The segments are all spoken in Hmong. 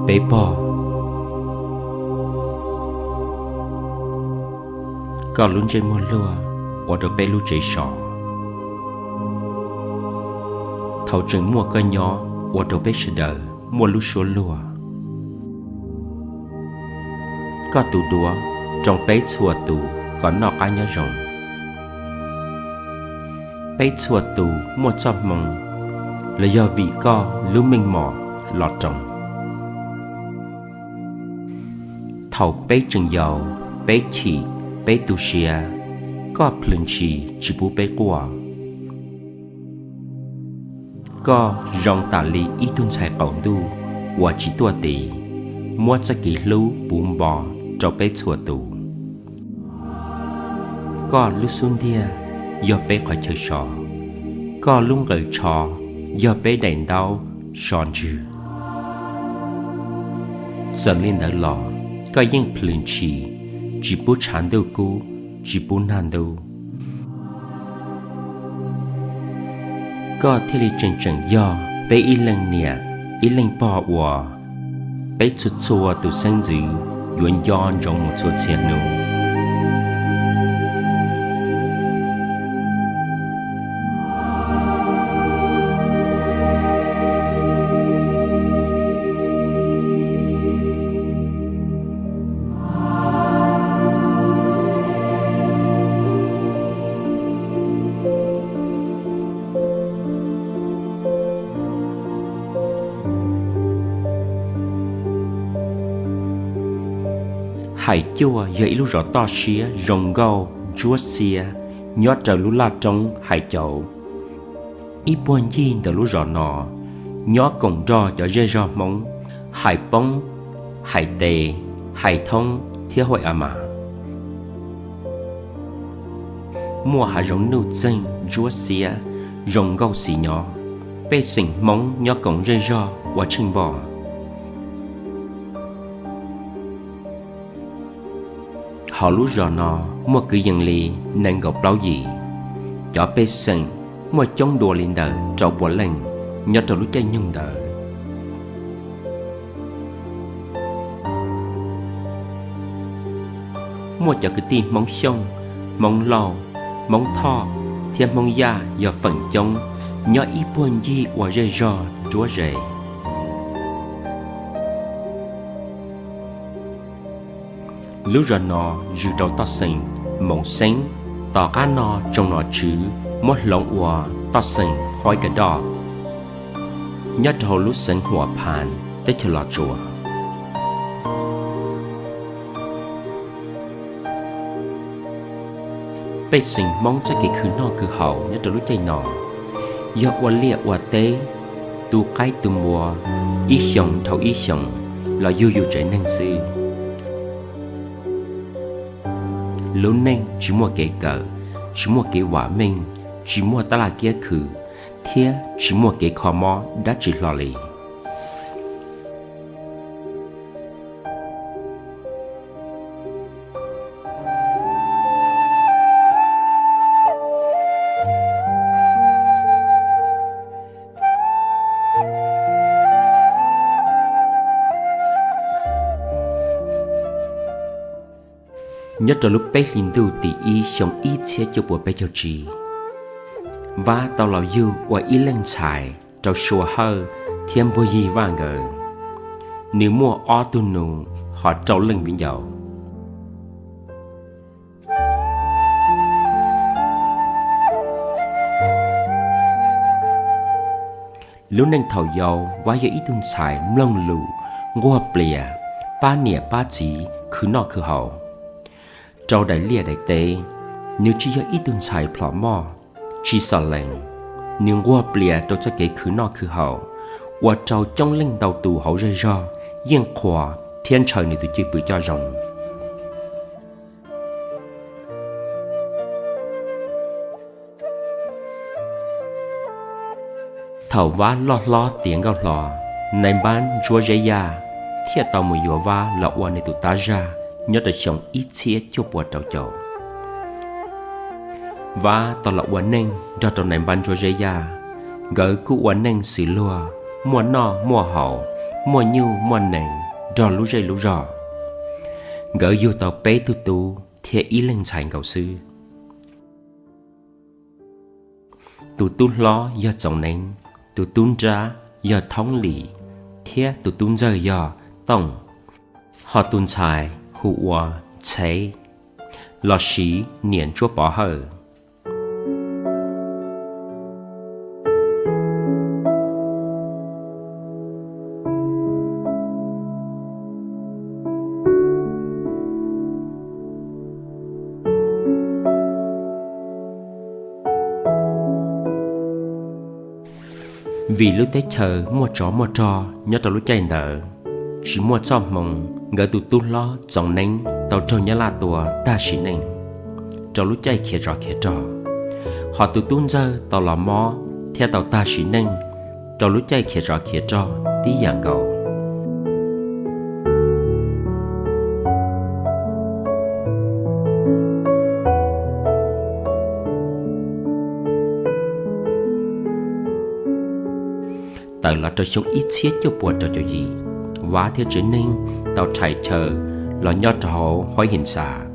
Peb pog, koj lub ntsej muag luag ua rau peb lub tsev so. Thaum tseem muaj koj nyob ua rau peb sawv daws muaj lub suab luag. Koj tus duav roos peb txhua tus kom noj qab nyob zoo. Peb txhua tus muaj txoj hmoo los yog vim koj lub meej mom los roos. Thaum peb tseem yau, peb chim, peb tu siab, koj plhws ntshis tsis pub peb quaj. Koj zoo tam li ib tug ntxhais qaum ntuj uas tsis tuaj tiv, muab txoj kev hlub puv npo rau peb txhua tus. Koj lub xub ntiag yog peb qhov chaw so, koj lub nqaws tsho yog peb daim ntaub so ntswg. Txawm li ntawd los koj yeej plhws ntshis, tsis pub tshav ntuj kub, tsis pub nag ntub. Koj thiaj li tseem tseem yog peb ib leej niam ib leej pog uas peb txhua txhua tus xeeb ntxwv yuav nco ntsoov mus txhua txhia hnub. Hais Cuaj yog ib lub zos toj siab zoo nkauj ntsuab xiab nyob raws lub laj roob Hais Cauv. Ib puag ncig ntawm lub zos no nyob koom nrog cov zej zog Hmoob Hais Poob, Hais Tes, Hais Thoob thiab Huaj A Mas. Muaj hav zoov nuj txeeg ntsuab xiab zoo nkauj xis nyob, pej xeem Hmoob nyob koom zej zog ua tsheej npoj. Hauv lub zos no muaj kwv yees li nees nkaum plaub yim, cov pej xeem muaj coob dua li ntawm rau puas leej nyob rau lub caij nyoog ntawd. Muaj cov kwv tij Hmoob Xyooj, Hmoob Lauj, Hmoob Thoj thiab Hmoob Yaj yog feem coob nyob ib puag ncig ua zej zog nruab ze. Lub zos no zwm rau toj xeem Moos Xeeb, tom qab no tsoom nom tswv muab hloov ua toj xeem Huaib Ka Doj, nyob rau hauv lub xeev Huam Phas, teb chaws Los Tsuas. Pej xeem Hmoob txoj kev khwv noj khwv haus nyob rau lub caij no yog ua liaj ua teb, tu qaib tu npua, ib xyoos dhau ib xyoos los yug yus tsev neeg xwb. Lub neej tsis muaj kev kawm, tsis muaj kev vam meej, tsis muaj tab laj kiab khw, thiab tsis muaj kev kho mob dab tsi hlo li. Nyob rau lub peb hlis ntuj tim ib xyoo ib txhiab cuaj puas peb caug tsib, Vab tau los yug ua ib leej ntxhais rau Sua Hawj thiab Npuag Yig Vaj nkawd. Nws muaj ob tug nus, ho rau leej viv ncaus. Lub neej thaum yau, Vab yog ib tug ntxhais mloog lus, nquag plias, pab niam pab txiv khwv noj khwv haus. Rau daim liaj daim teb, nws tsis yog ib tug ntxhais plhom moj, tsis xom lees. Nws nquag plias rau txoj kev khwv noj khwv haus, ua rau coob leej ntau tus hauv zej zog yeej qhuas thiab ntshaw nws tus cwj pwm coj zoo. Thaum Vab loj hlob tiav nkauj hlo, nais npab Ntsuab Zeb Yaj thiaj tau mus yuav Vab los ua nws tus tab zaj nyob rau xyoo ib txhiab cuaj puas rau caum. Vab tau los ua neej nrog rau nais npab Ntsuab Zeb Yaj, nkawd kuj ua neej xws luag, muaj noj muaj haus, muaj nyuj muaj nees nrog lub zej lub zog. Nkawd yug tau peb tug tub thiab ib leeg ntxhais nkaus xwb. Tus tub hlob yog Txoov Neeb, tus tub nrab yog Thoob Lis, thiab tus tub ntxawg yog Tooj, ho tus ntxhais hu ua Ntxheb, lossis niam Ntsuab Pov Hawj. Vim lub teb chaws muaj tsov muaj rog nyob rau lub caij ntawd, tsis muaj txoj hmoo, nkawd tus tub hlob Txoov Neeb tau raug Nyab Laj tua tag sim neej rau lub caij khiav tsov khiav rog, ho tus tub ntxawg tau los mob thiab tau tag sim neej rau lub caij khiav tsov khiav rog tib yam nkaus. Tawm los rau xyoo ib txhiab cuaj puas rau caum yim, Vab thiab tsev neeg tau rhais chaw los nyob rau hauv Huab Him Xas,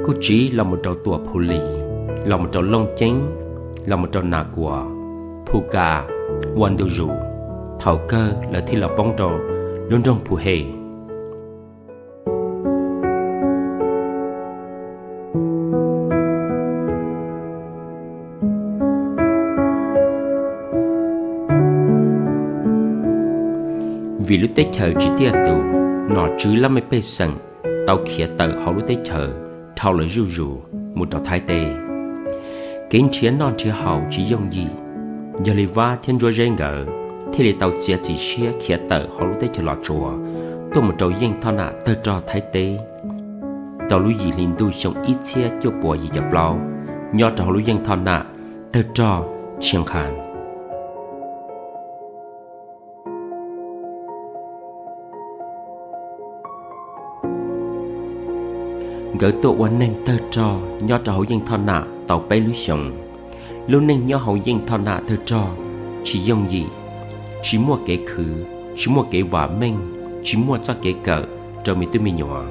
kuj tsiv los mus rau Tuam Phu Lis, los mus rau Looj Ceeb, los mus rau Nas Kuas, Phu Kas, ua ntu zus, thaum kawg lawv thiaj los poob rau lub nroog Phu Hem. Vim lub teb chaws tsis tiaj tus, nom tswv laj mej pej xeem tau khiav tawm hauv lub teb chaws dhau lawv zuj zus mus rau Thaib teb. Kev nrhiav noj nrhiav haus tsis yooj yim, yog li Vab thiab Ntsuab Zeb nkawd thiaj li tau txiav txim siab khiav tawm hauv lub teb chaws Los Tsuas tuaj mus rau yeej thoj nam tawg rog Thaib teb rau lub yim hli ntuj xyoo ib txhiab cuaj puas yim caum plaub, nyob rau hauv lub yeej thoj nam tawg rog Tshiab Qhas. Nkawd tuaj ua neeg tawg rog nyob rau hauv yeej thoj nam tau peb lub xyoos. Lub neej nyob hauv yeej thoj nam tawg rog tsis yooj yim, tsis muaj kev khwv, tsis muaj kev vam meej, tsis muaj txoj kev kawm rau me tub me nyuam.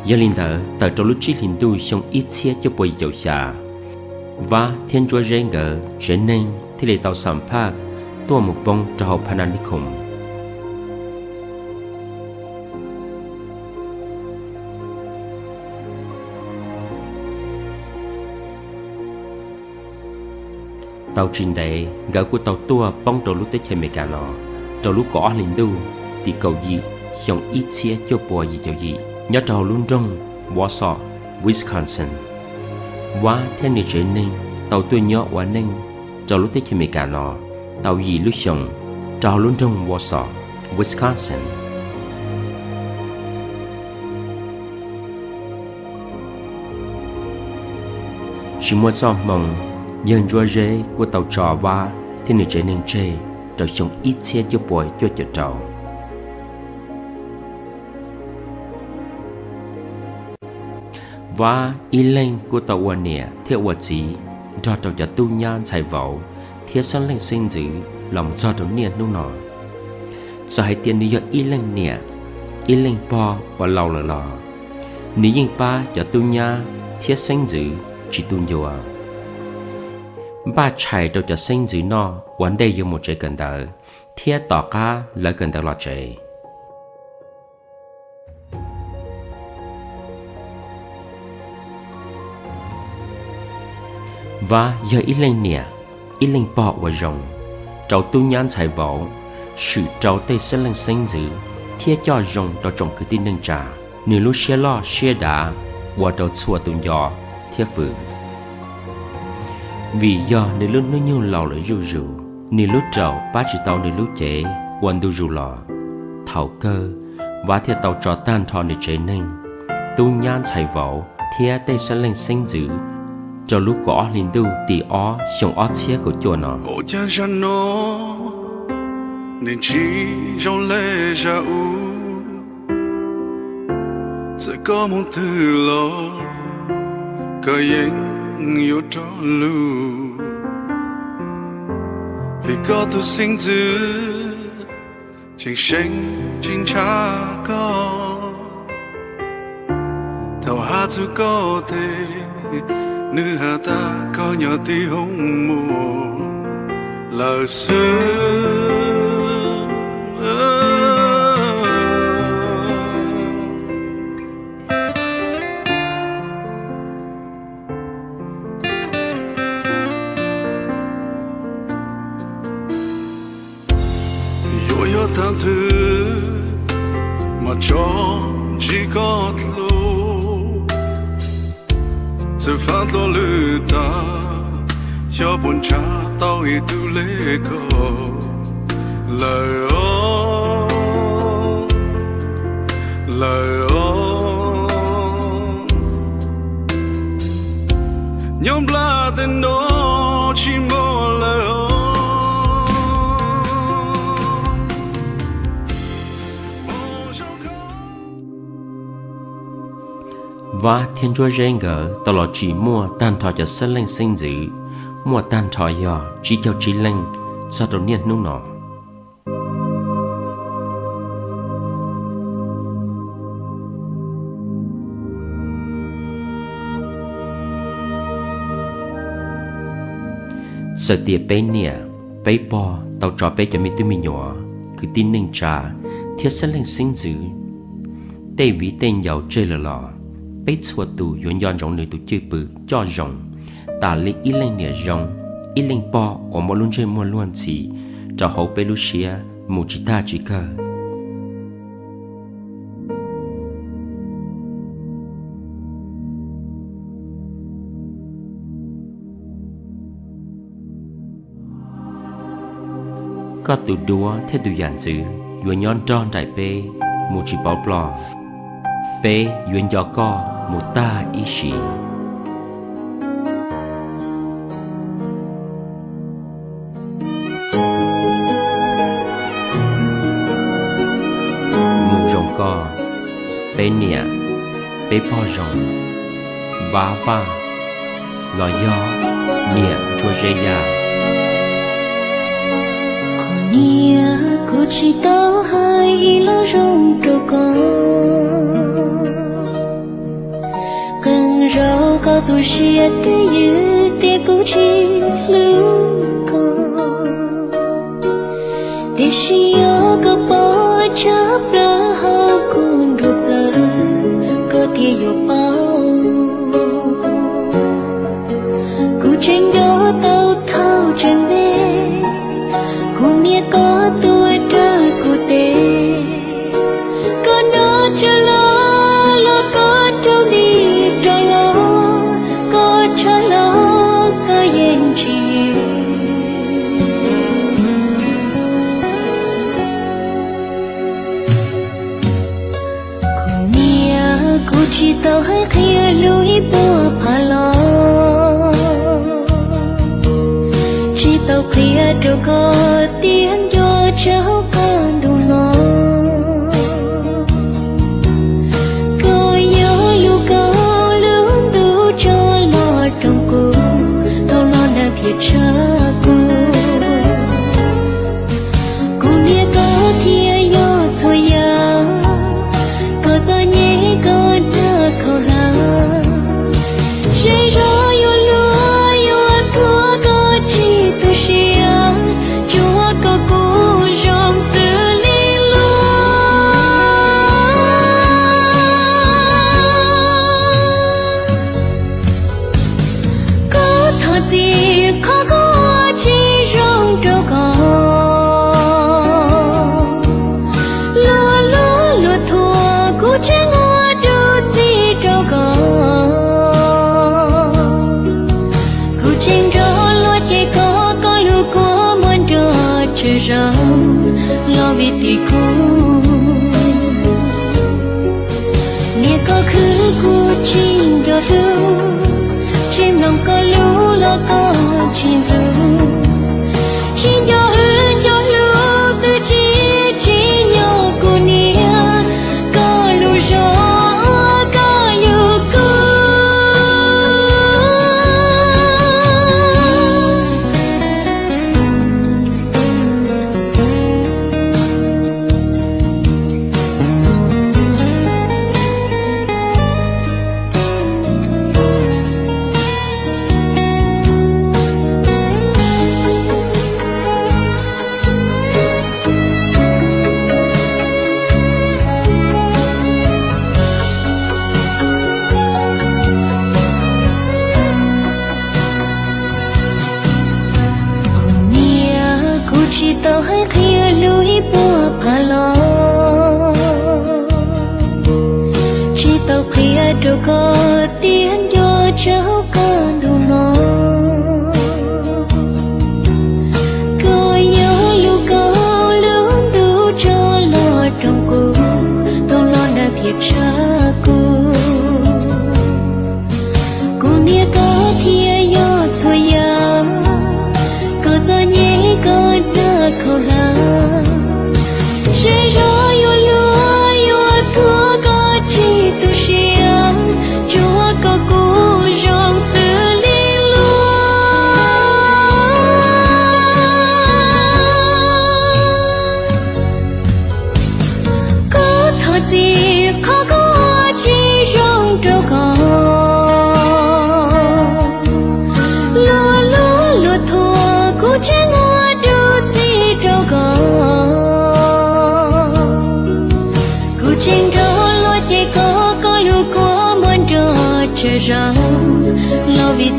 Yog li ntawd tawm rau lub tsib hlis ntuj xyoo ib txhiab cuaj puas yim caum xya, Vab thiab Ntsuab Zeb nkawd tsev neeg thiaj li tau xam phaj tuaj mus poob rau hauv Pha Na Nis Khoos. Tau tsis ntev nkawd kuj tau tuaj poob rau lub teb chaws Amelikas no rau lub kaum ob hlis ntuj tim kaum yim xyoo ib txhiab cuaj puas yim caum yim nyob rau hauv lub nroog Wausau, Wisconsin. Vab thiab nws tsev neeg tau tuaj nyob ua neej rau lub teb chaws Amelikas no tau yim lub xyoos rau hauv lub nroog Wausau, Wisconsin. Tsis muaj txoj hmoo, yawg Ntsuab Zeb kuj tau tso Vab thiab nws tsev neeg tseg rau xyoo ib txhiab cuaj puas cuaj caum rau. Vab ib leeg kuj tau ua niam thiab ua txiv nrog rau cov tub nyab ntxhais vauv thiab xeeb leej xeeb ntxwv los mus txog rau niaj hnub no. Txawm hais tias nws yog ib leej niam, ib leej pog uas laus lawm los nws yeej pab cov tub nyab thiab xeeb ntxwv tsis tu ncua, npaj tshais rau cov xeeb ntxwv noj ua ntej yuav mus tsev kawm ntawv thiab tom qab lawv kawm ntawv los tsev. Vab yog ib leej niam, ib leej pog uas zoo rau tub nyab ntxhais vauv, swm rau tej xeeb leej xeeb ntxwv thiab coj zoo rau tsoom kwv tij neej tsa. Nws lub siab loj siab dav ua rau txhua tus nco thiab fwm. Vim yog nws lub hnub nyoog laus lawm zuj zus, nws lub raum pab tsis tau nws lub cev ua ntu zus los, thaum kawg Vab thiaj tau tso tag nrho nws tsev neeg, tub nyab ntxhais vauv thiab tej xeeb leej xeeb ntxwv rau lub kaum ob hli ntuj tim ob xyoo ob txhiab kaum cuaj no. Ua cas zaj no nws tsis zoo li zaj ub, txawm koj mus twg los koj yeej yuav rov lug, vim koj tus xeeb ntxwv Tseem seev tsis ntshaw koj, thaum has txug koj tes, nwg has tas koj nyob twg hoov muag lawm xwb. Yuav yog thaum twg mas tso ntsib koj dlua, txawm faam dlua lwm tag, xyov puas ntshaw tau ib tug le koj lawm os, lawm os. Nyob nplaj teb no tsis muaj lawm os. Vab thiab Ntsuab Zeb nkawd tau los tsim muaj tag nrho cov xeeb leej xeeb ntxwv, muaj tag nrho yog tsib caug tsib leej txog rau niaj hnub no. Txawm tias peb niam peb pog tau tso peb cov me tub me nyuam, kwv tij neej tsa thiab xeeb leej xeeb ntxwv, tej viv tej ncaus tseg lawm los peb txhua tus yuav nco ntsoov nws tus cwj pwm coj zoo, tas li ib leej niam zoo, ib leej pog uas muaj lub ntsej muag luag ntxhi rau hauv peb lub siab mus tsis tag tsis kawg. Koj tus duab thiab tus yam ntxwv yuav nyob nrog nraim peb mus tsis pauv ploj. Peb yuav nco koj mus tag ib sim. Mus zoo koj, peb niam peb pog zoo, Vab Vaj los yog niam Ntsuab Zeb Yaj. Kuv niam, kuv tsis tau hais ib lo zoo rau koj. Qee zaug koj tu siab twb ywm tias kuv tsis hlub koj, tiam sis yog koj pom tshaj plaws hauv kuv nruab plawv, koj thiaj yuav paub. Kuv tseem nco tau thaum tseem me, kuv niam koj tuaj raws kuv tes. Koj nrog tsawg los, los koj raug nti rov los, koj tshaj los koj yeej tsis. Kuv niam, kuv tsis tau hais qhia lus ib puas phav los, tsis tau qhia rau koj tias nco tshaj qhov ntuj no. Koj yog lub kaus lub ntuj tso los rau kuv, thaum no neeg thiaj tshaj kuv. Kuv niam, koj thiaj yog txhua yam, koj txom nyem koj dag khaum hlawv. Zej zog yuav luag yuav thuam koj tsis tu siab, tsuas koj kuj zoo xws li luag. Koj thov txim qhov kuv ua tsis zoo rau koj, luag luag luag thuam kuv tseem ua dua txim rau koj. Kuv tseem nrog luag cem koj, koj lub kua muag nrog tsawg zaus los vim tim kuv. Niam, koj khwv kuv tsis nco hlub, tsis mloog koj lus los koj tsis ntxub. Tsis nco wb nco hlub twb tsis tsim nyog kuv niam, koj lub zog koj yug kuv.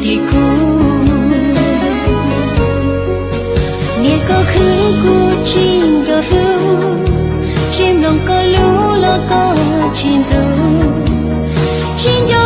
tim kuv. Niam koj khwv kuv tsis nco hlub, tsis mloog koj lus los koj tsis ntxub, tsis nco